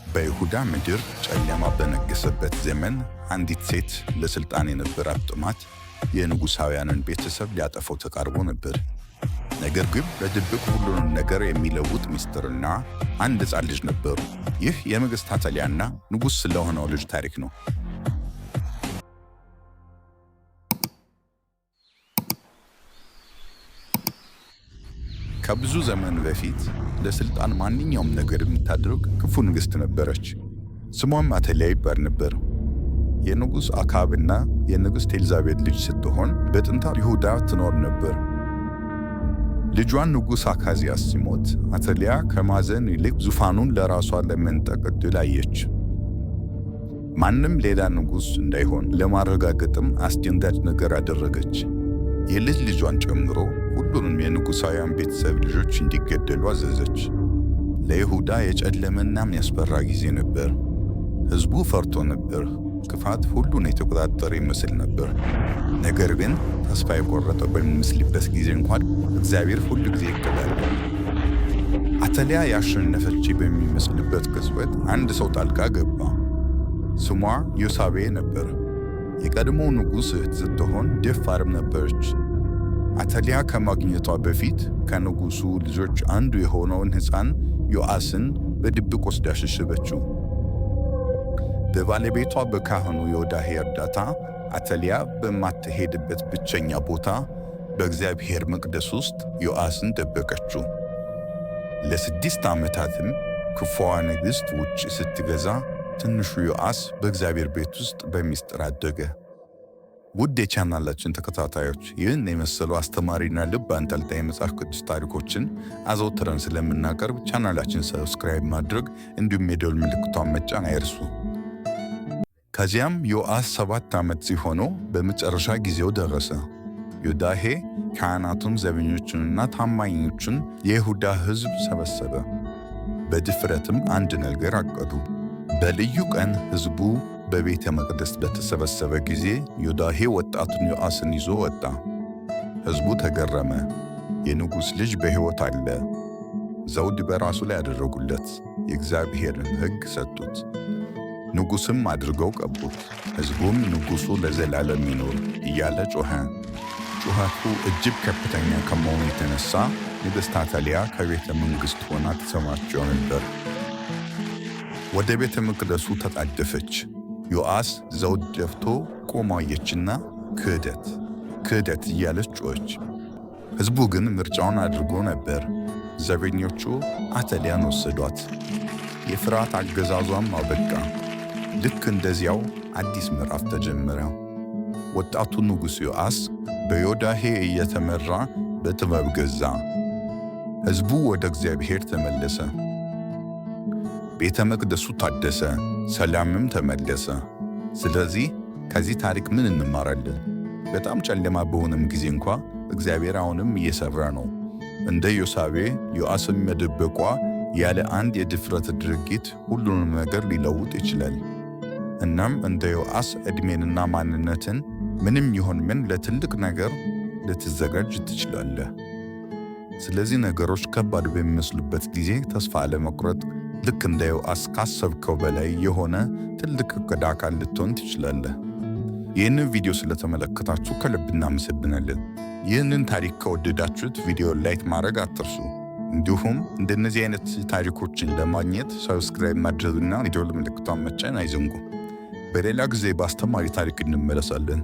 በይሁዳ ምድር ጨለማ በነገሰበት ዘመን አንዲት ሴት ለስልጣን የነበራት ጥማት የንጉሳውያንን ቤተሰብ ሊያጠፈው ተቃርቦ ነበር። ነገር ግን በድብቅ ሁሉንም ነገር የሚለውጥ ምስጢርና አንድ ሕፃን ልጅ ነበሩ። ይህ የንግሥት አታሊያና ንጉሥ ስለሆነው ልጅ ታሪክ ነው። ከብዙ ዘመን በፊት ለስልጣን ማንኛውም ነገር የምታደርግ ክፉ ንግሥት ነበረች። ስሟም አታሊያ ይባል ነበር። የንጉሥ አክዓብና የንግሥት ኤልዛቤል ልጅ ስትሆን በጥንታዊ ይሁዳ ትኖር ነበር። ልጇን ንጉሥ አካዚያስ ሲሞት አታሊያ ከማዘን ይልቅ ዙፋኑን ለራሷ ለመንጠቅ ዕድል አየች። ማንም ሌላ ንጉሥ እንዳይሆን ለማረጋገጥም አስደንጋጭ ነገር አደረገች። የልጅ ልጇን ጨምሮ ሁሉንም የንጉሣውያን ቤተሰብ ልጆች እንዲገደሉ አዘዘች። ለይሁዳ የጨለመና የሚያስፈራ ጊዜ ነበር። ሕዝቡ ፈርቶ ነበር። ክፋት ሁሉን የተቆጣጠረ ይመስል ነበር። ነገር ግን ተስፋ የቆረጠ በሚመስልበት ጊዜ እንኳን እግዚአብሔር ሁሉ ጊዜ ይቅዳል። አታሊያ ያሸነፈች በሚመስልበት ቅጽበት አንድ ሰው ጣልቃ ገባ። ስሟ ዮሳቤ ነበር። የቀድሞው ንጉሥ እህት ስትሆን ደፋርም ነበረች። አታሊያ ከማግኘቷ በፊት ከንጉሱ ልጆች አንዱ የሆነውን ሕፃን ዮአስን በድብቅ ወስዳ ሸሸገችው። በባለቤቷ በካህኑ ዮዳሄ እርዳታ አታሊያ በማትሄድበት ብቸኛ ቦታ በእግዚአብሔር መቅደስ ውስጥ ዮአስን ደበቀችው። ለ6 ዓመታትም ክፉዋ ንግሥት ውጭ ስትገዛ ትንሹ ዮአስ በእግዚአብሔር ቤት ውስጥ በሚስጥር አደገ። ውድ የቻናላችን ተከታታዮች፣ ይህን የመሰሉ አስተማሪና ልብ አንጠልጣይ የመጽሐፍ ቅዱስ ታሪኮችን አዘውትረን ስለምናቀርብ ቻናላችን subscribe ማድረግ እንዲሁም የደወል ምልክቷን መጫን አይርሱ። ከዚያም ዮአስ 7 ዓመት ሲሆነው በመጨረሻ ጊዜው ደረሰ። ዮዳሄ ካህናቱን፣ ዘበኞቹንና ታማኞቹን የይሁዳ ሕዝብ ሰበሰበ። በድፍረትም አንድ ነገር አቀዱ። በልዩ ቀን ሕዝቡ በቤተ መቅደስ በተሰበሰበ ጊዜ ዮዳሄ ወጣቱን ዮአስን ይዞ ወጣ። ሕዝቡ ተገረመ። የንጉሥ ልጅ በሕይወት አለ። ዘውድ በራሱ ላይ አደረጉለት፣ የእግዚአብሔርን ሕግ ሰጡት። ንጉሥም አድርገው ቀቡት። ሕዝቡም "ንጉሡ ለዘላለም ይኑር" እያለ ጮኸ። ጩኸቱ እጅግ ከፍተኛ ከመሆኑ የተነሳ ንግሥት አታሊያ ከቤተ መንግሥት ሆና ትሰማቸው ነበር። ወደ ቤተ መቅደሱ ተጣደፈች። ዮአስ ዘውድ ደፍቶ ቆሞ አየችና "ክህደት፣ ክህደት" እያለች ጮኸች። ሕዝቡ ግን ምርጫውን አድርጎ ነበር። ዘበኞቹ አታሊያን ወሰዷት። የፍርሃት አገዛዟም አበቃ። ልክ እንደዚያው አዲስ ምዕራፍ ተጀመረ። ወጣቱ ንጉሥ ዮአስ በዮዳሄ እየተመራ በጥበብ ገዛ። ሕዝቡ ወደ እግዚአብሔር ተመለሰ። ቤተ መቅደሱ ታደሰ፣ ሰላምም ተመለሰ። ስለዚህ ከዚህ ታሪክ ምን እንማራለን? በጣም ጨለማ በሆነም ጊዜ እንኳ እግዚአብሔር አሁንም እየሰራ ነው። እንደ ዮሳቤ ዮአስን መደበቋ ያለ አንድ የድፍረት ድርጊት ሁሉንም ነገር ሊለውጥ ይችላል። እናም እንደ ዮአስ ዕድሜንና ማንነትን ምንም ይሁን ምን ለትልቅ ነገር ልትዘጋጅ ትችላለህ። ስለዚህ ነገሮች ከባድ በሚመስሉበት ጊዜ ተስፋ አለመቁረጥ፣ ልክ እንደ ዮአስ ካሰብከው በላይ የሆነ ትልቅ እቅድ አካል ልትሆን ትችላለህ። ይህንን ቪዲዮ ስለተመለከታችሁ ከልብ እናመሰግናለን። ይህንን ታሪክ ከወደዳችሁት ቪዲዮ like ማድረግ አትርሱ። እንዲሁም እንደነዚህ አይነት ታሪኮችን ለማግኘት subscribe ማድረግና የደወል ምልክቷን መጫን አይዘንጉ። በሌላ ጊዜ በአስተማሪ ታሪክ እንመለሳለን።